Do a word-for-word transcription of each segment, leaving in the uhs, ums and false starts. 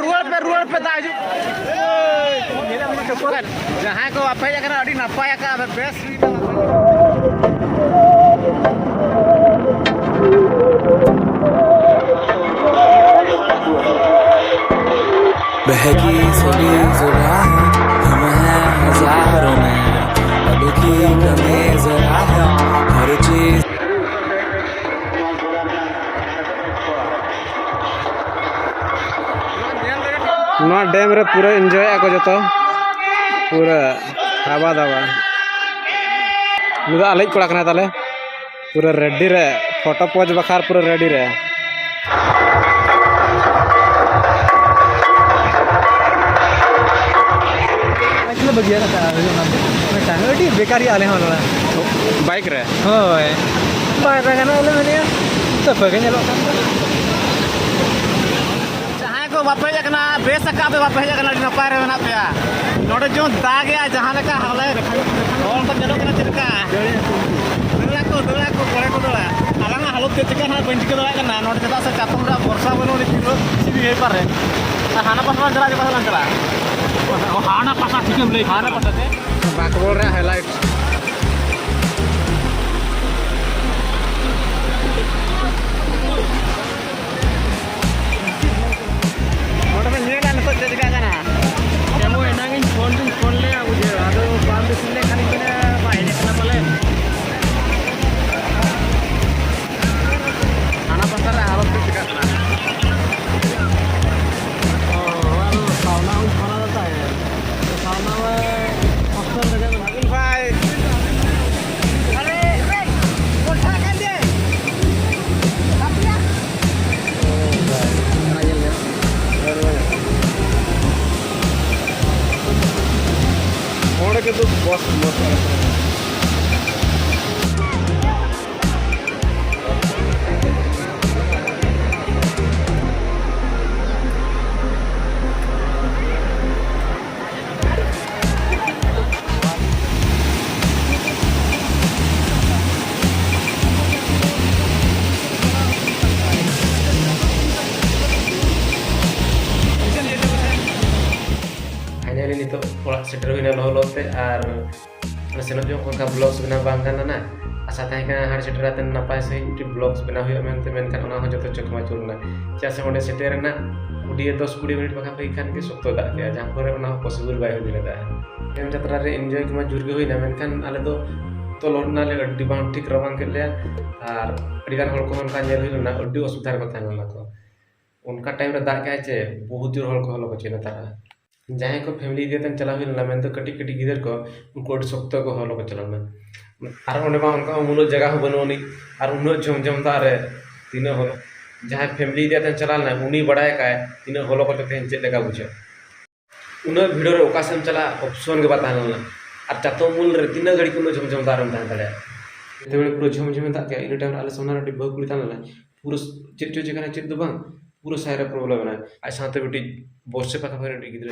ᱨᱩᱣᱟᱹᱲ ᱯᱮ, ᱨᱩᱣᱟᱹᱲ ᱯᱮ, ᱫᱟᱜ ᱦᱤᱡᱩᱜ᱾ ᱡᱟᱦᱟᱸᱭ ᱠᱚ ᱵᱟᱯᱮ ᱦᱮᱡ ᱟᱠᱟᱱᱟ, ᱟᱹᱰᱤ ᱱᱟᱯᱟᱭ ᱟᱠᱟᱫ, ᱟᱫᱚ ᱵᱮᱥ ᱦᱩᱭᱱᱟ᱾ बहकी सभी जुबां हम हैं हजारों में, अब की कमी जरा है, हर चीज। ᱱᱚᱣᱟ ᱰᱮᱢ ᱨᱮ ᱯᱩᱨᱟᱹ ᱮᱱᱡᱚᱭᱮᱫᱼᱟ ᱠᱚ ᱡᱚᱛᱚ, ᱯᱩᱨᱟᱹ ᱦᱟᱣᱟ ᱫᱟᱣᱟ᱾ ᱩᱱᱤ ᱫᱚ ᱟᱞᱮᱭᱤᱡ ᱠᱚᱲᱟ ᱠᱟᱱᱟᱭ ᱛᱟᱞᱮ, ᱯᱩᱨᱟᱹ ᱨᱮᱰᱤ ᱨᱮ, ᱯᱷᱳᱴᱳ ᱯᱳᱡᱽ ᱵᱟᱠᱷᱨᱟ ᱯᱩᱨᱟᱹ ᱨᱮᱰᱤ ᱨᱮ᱾ ᱵᱟᱹᱜᱤᱭᱟ ᱠᱟᱛᱷᱟ ᱟᱨ ᱚᱱᱟ ᱫᱚ ᱢᱤᱫᱴᱟᱝ ᱟᱹᱰᱤ ᱵᱮᱠᱟᱨᱤ ᱟᱞᱮ ᱦᱚᱸ ᱱᱚᱰᱮ᱾ ᱵᱟᱭᱤᱠ ᱨᱮ? ᱦᱳᱭ, ᱵᱟᱭ ᱛᱟᱦᱮᱸ ᱠᱟᱱᱟ ᱟᱞᱮ ᱢᱮᱱᱮᱫᱼᱟ, ᱥᱟᱯᱷᱟ ᱜᱮ ᱧᱮᱞᱚᱜ ᱠᱟᱱ ᱫᱚ᱾ ᱡᱟᱦᱟᱸᱭ ᱠᱚ ᱵᱟᱯᱮ ᱦᱮᱡ ᱟᱠᱟᱱᱟ, ᱵᱮᱥ ᱟᱠᱟᱫ ᱯᱮ, ᱵᱟᱯᱮ ᱦᱮᱡ ᱟᱠᱟᱱᱟ, ᱟᱹᱰᱤ ᱱᱟᱯᱟᱭ ᱨᱮ ᱢᱮᱱᱟᱜ ᱯᱮᱭᱟ᱾ ᱱᱚᱰᱮ ᱡᱮᱢᱚᱱ ᱫᱟᱜᱮᱜᱼᱟ, ᱡᱟᱦᱟᱸ ᱞᱮᱠᱟ ᱦᱚᱞᱮ ᱦᱚᱲ ᱠᱚ ᱧᱮᱞᱚᱜ ᱠᱟᱱᱟ ᱪᱮᱫ ᱞᱮᱠᱟ? ᱫᱟᱹᱲᱟ ᱠᱚ, ᱫᱟᱹᱲᱟ ᱠᱚ, ᱠᱚᱲᱟ ᱠᱚ ᱫᱟᱹᱲᱟ᱾ ᱟᱞᱟᱝᱟᱜ ᱦᱟᱞᱚᱛ ᱪᱮᱫ ᱪᱤᱠᱟᱹ ᱱᱟᱦᱟᱜ ᱵᱟᱹᱧ ᱪᱤᱠᱟᱹ ᱫᱟᱲᱮᱭᱟᱜ ᱠᱟᱱᱟ ᱱᱚᱰᱮ, ᱪᱮᱫᱟᱜ ᱥᱮ ᱪᱟᱛᱚᱢ ᱨᱮ ᱵᱚᱨᱥᱟ ᱵᱟᱹᱱᱩᱜ, ᱟᱹᱰᱤ ᱛᱤᱨᱞᱟᱹ ᱥᱤᱵᱤ ᱦᱩᱭ ᱯᱟᱨᱮ᱾ ᱟᱨ ᱦᱟᱱᱟ ᱯᱟᱥᱟ ᱞᱟᱝ ᱪᱟᱞᱟᱜᱼᱟ, ᱪᱮᱫ ᱯᱟᱥᱟ ᱞᱟᱝ ᱪᱟᱞᱟᱜᱼᱟ? ᱚ, ᱦᱟᱱᱟ ᱯᱟᱥᱟ ᱴᱷᱤᱠᱮᱢ ᱞᱟᱹᱭ ᱦᱟᱱᱟ ᱠᱮᱫᱟ᱾ ᱯᱟᱥᱟ ᱛᱮ? ᱵᱟᱸᱠᱵᱚᱲ ᱨᱮᱭᱟᱜ highlight᱾ ᱱᱚᱰᱮ ᱵᱮᱱ ᱧᱮᱞᱟ ᱱᱤᱛᱚᱜ ᱪᱮᱫ ᱪᱤᱠᱟᱹᱜ ᱠᱟᱱᱟ᱾ ᱮᱢᱚ ᱮᱱᱟᱝ ᱤᱧ ᱯᱷᱳᱱ ᱫᱩᱧ ᱯᱷᱳᱱ ᱞᱮᱜᱼᱟ, ᱵᱩᱡᱷᱟᱹᱣ, ᱟᱫᱚ ᱵᱟᱢ ᱨᱤᱥᱤᱵᱷ ᱞᱮᱠᱷᱟᱱ ᱤᱧ ᱢᱮᱱᱟ, ᱵᱟᱭ ᱦᱮᱡ ᱠᱟᱱᱟ ᱯᱟᱞᱮᱱ᱾ ᱦᱟᱱᱟ ᱯᱟᱥᱟ ᱨᱮ ᱦᱟᱞᱚᱛ ᱪᱮᱫ ᱪᱤᱠᱟᱹᱜ ᱠᱟᱱᱟ? ᱚ, ᱟᱫᱚ ᱥᱟᱣᱱᱟ ᱦᱚᱸᱧ ᱯᱷᱳᱱ ᱟᱫᱟ ᱛᱟᱦᱮᱸᱫ᱾ ᱥᱟᱣᱱᱟ ᱢᱟ ᱦᱳᱥᱴᱮᱞ ᱨᱮᱜᱮ ᱢᱮᱱᱟᱜ᱾ ᱵᱷᱟᱭ᱾ ᱦᱚᱲ ᱜᱮ ᱫᱩ ᱵᱚᱥ, ᱵᱚᱥ᱾ ᱚᱲᱟᱜ ᱥᱮᱴᱮᱨ ᱦᱩᱭᱱᱟ ᱞᱚᱦᱚᱫ ᱞᱚᱦᱚᱫ ᱛᱮ, ᱟᱨ ᱚᱱᱟ ᱥᱮᱱᱚᱜ ᱡᱚᱠᱷᱚᱱ ᱚᱱᱠᱟ ᱵᱞᱚᱜᱥ ᱵᱮᱱᱟᱣ ᱵᱟᱝ ᱜᱟᱱ ᱞᱮᱱᱟ᱾ ᱟᱥᱟ ᱛᱟᱦᱮᱸ ᱠᱟᱱᱟ ᱦᱟᱸᱰᱮ ᱥᱮᱴᱮᱨ ᱠᱟᱛᱮ ᱱᱟᱯᱟᱭ ᱥᱟᱺᱦᱤᱡ ᱢᱤᱫᱴᱤᱡ ᱵᱞᱚᱜᱥ ᱵᱮᱱᱟᱣ ᱦᱩᱭᱩᱜᱼᱟ ᱢᱮᱱᱛᱮ, ᱢᱮᱱᱠᱷᱟᱱ ᱚᱱᱟ ᱦᱚᱸ ᱡᱚᱛᱚ ᱪᱚᱠᱢᱟ ᱪᱩᱨ ᱮᱱᱟ᱾ ᱪᱮᱫᱟᱜ ᱥᱮ ᱚᱸᱰᱮ ᱥᱮᱴᱮᱨ ᱨᱮᱱᱟᱜ ᱠᱩᱲᱤ ᱫᱚᱥ ᱠᱩᱲᱤ ᱢᱤᱱᱤᱴ ᱵᱟᱠᱷᱟᱱ ᱦᱩᱭ ᱠᱷᱟᱱ ᱜᱮ ᱥᱚᱠᱛᱚ ᱫᱟᱜ ᱠᱮᱫᱟ, ᱡᱟᱦᱟᱸ ᱯᱚᱨᱮ ᱚᱱᱟ ᱦᱚᱸ ᱯᱚᱥᱤᱵᱚᱞ ᱵᱟᱭ ᱦᱩᱭ ᱫᱟᱲᱮᱭᱟᱫᱟ᱾ ᱰᱮᱢ ᱡᱟᱛᱨᱟ ᱨᱮ ᱮᱱᱡᱚᱭ ᱠᱚᱢᱟ ᱡᱳᱨ ᱜᱮ ᱦᱩᱭᱱᱟ, ᱢᱮᱱᱠᱷᱟᱱ ᱟᱞᱮ ᱫᱚ ᱛᱚ ᱞᱚᱦᱚᱫ ᱮᱱᱟᱞᱮ ᱟᱹᱰᱤ ᱵᱟᱝ ᱴᱷᱤᱠ ᱨᱟᱵᱟᱝ ᱠᱮᱫ ᱞᱮᱭᱟ, ᱟᱨ ᱟᱹᱰᱤ ᱜᱟᱱ ᱦᱚᱲ ᱠᱚᱦᱚᱸ ᱚᱱᱠᱟ ᱧᱮᱞ ᱦᱩᱭ ᱞᱮᱱᱟ ᱟᱹᱰᱤ ᱚᱥᱩᱵᱤᱫᱷᱟ ᱨᱮᱠᱚ ᱛᱟᱦᱮᱸ ᱞᱮᱱᱟ ᱠᱚ᱾ ᱚᱱᱠᱟ ᱴᱟᱭᱤᱢ ᱨᱮ ᱫᱟᱜ ᱠᱮᱫᱟᱭ ᱪᱮ ᱵᱚᱦᱩᱛ ᱡᱳᱨ ᱦᱚᱲ ᱠᱚ ᱦᱚᱞᱚ ᱠᱚ ᱪᱮᱫ ᱱᱮᱛᱟᱨ᱾ ᱡᱟᱦᱟᱸᱭ ᱠᱚ ᱯᱷᱮᱢᱤᱞᱤ ᱤᱫᱤ ᱠᱟᱛᱮ ᱪᱟᱞᱟᱣ ᱦᱩᱭ ᱞᱮᱱᱟ, ᱢᱮᱱᱫᱚ ᱠᱟᱹᱴᱤᱡ ᱠᱟᱹᱴᱤᱡ ᱜᱤᱫᱟᱹᱨ ᱠᱚ, ᱩᱱᱠᱩ ᱟᱹᱰᱤ ᱥᱚᱠᱛᱚ ᱠᱚ ᱦᱚᱞᱚ ᱠᱚ ᱪᱟᱞᱟᱣ ᱞᱮᱱᱟ᱾ ᱟᱨ ᱚᱸᱰᱮ ᱢᱟ ᱚᱱᱠᱟ ᱩᱢᱩᱞᱚᱜ ᱡᱟᱭᱜᱟ ᱦᱚᱸ ᱵᱟᱹᱱᱩᱜ ᱟᱹᱱᱤᱡ, ᱟᱨ ᱩᱱᱟᱹᱜ ᱡᱷᱚᱢ ᱡᱷᱚᱢ ᱫᱟᱜ ᱨᱮ ᱛᱤᱱᱟᱹᱜ ᱦᱚᱞᱚ᱾ ᱡᱟᱦᱟᱸᱭ ᱯᱷᱮᱢᱤᱞᱤ ᱤᱫᱤ ᱠᱟᱛᱮ ᱪᱟᱞᱟᱣ ᱞᱮᱱᱟ, ᱩᱱᱤ ᱵᱟᱲᱟᱭ ᱠᱟᱭ ᱛᱤᱱᱟᱹᱜ ᱦᱚᱞᱚ ᱠᱚ ᱛᱮᱦᱮᱧ ᱪᱮᱫ ᱞᱮᱠᱟ ᱵᱩᱡᱷᱟᱹᱜ᱾ ᱩᱱᱟᱹᱜ ᱵᱷᱤᱲ ᱨᱮ ᱚᱠᱟ ᱥᱮᱫ ᱮᱢ ᱪᱟᱞᱟᱜᱼᱟ, ᱚᱯᱥᱚᱱ ᱜᱮ ᱵᱟᱝ ᱛᱟᱦᱮᱸ ᱞᱮᱱᱟ᱾ ᱟᱨ ᱪᱟᱛᱚᱢ ᱩᱢᱩᱞ ᱨᱮ ᱛᱤᱱᱟᱹᱜ ᱜᱷᱟᱹᱲᱤᱡ ᱩᱱᱟᱹᱜ ᱡᱷᱚᱢ ᱡᱷᱚᱢ ᱫᱟᱜ ᱨᱮᱢ ᱛᱟᱦᱮᱸ ᱫᱟᱲᱮᱭᱟᱜᱼᱟ? ᱡᱮᱛᱮ ᱵᱮᱲᱟ ᱯᱩᱨᱟᱹ ᱡᱷᱚᱢ ᱡᱷᱚᱢᱮ ᱫᱟᱜ ᱠᱮᱜᱼᱟ, ᱤᱱᱟᱹ ᱴᱟᱭᱤᱢ ᱨᱮ ᱟᱞᱮ ᱥᱟᱢᱱᱟ ᱨᱮ ᱢᱤᱫᱴᱤᱡ ᱵᱟᱹᱦᱩ ᱠᱩᱲᱤ ᱛᱟᱦᱮᱸ ᱞᱮᱱᱟᱭ, ᱯᱩᱨᱟᱹ ᱪᱮᱫ ᱪᱚ ᱪᱤᱠᱟᱹᱱᱟ ᱪᱮᱫ ᱫᱚ ᱵᱟᱝ, ᱯᱩᱨᱟᱹ ᱥᱟᱭ ᱨᱮ ᱯᱨᱚᱵᱞᱮᱢ ᱮᱱᱟᱭ᱾ ᱟᱡ ᱥᱟᱶᱛᱮ ᱢᱤᱫᱴᱤᱡ ᱵᱚᱨᱥᱮ ᱯᱟᱠᱟ ᱯᱟᱠᱟ ᱢᱤᱫᱴᱤᱡ ᱜᱤᱫᱽᱨᱟᱹ᱾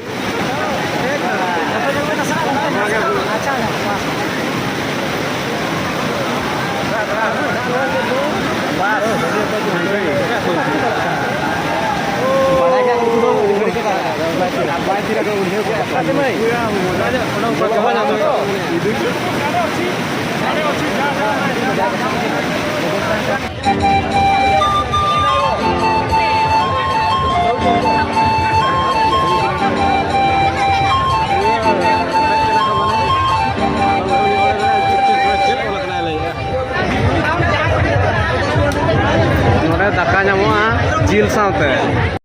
ᱱᱚᱰᱮ ᱫᱟᱠᱟ ᱧᱟᱢᱚᱜᱼᱟ ᱡᱤᱞ ᱥᱟᱶᱛᱮ᱾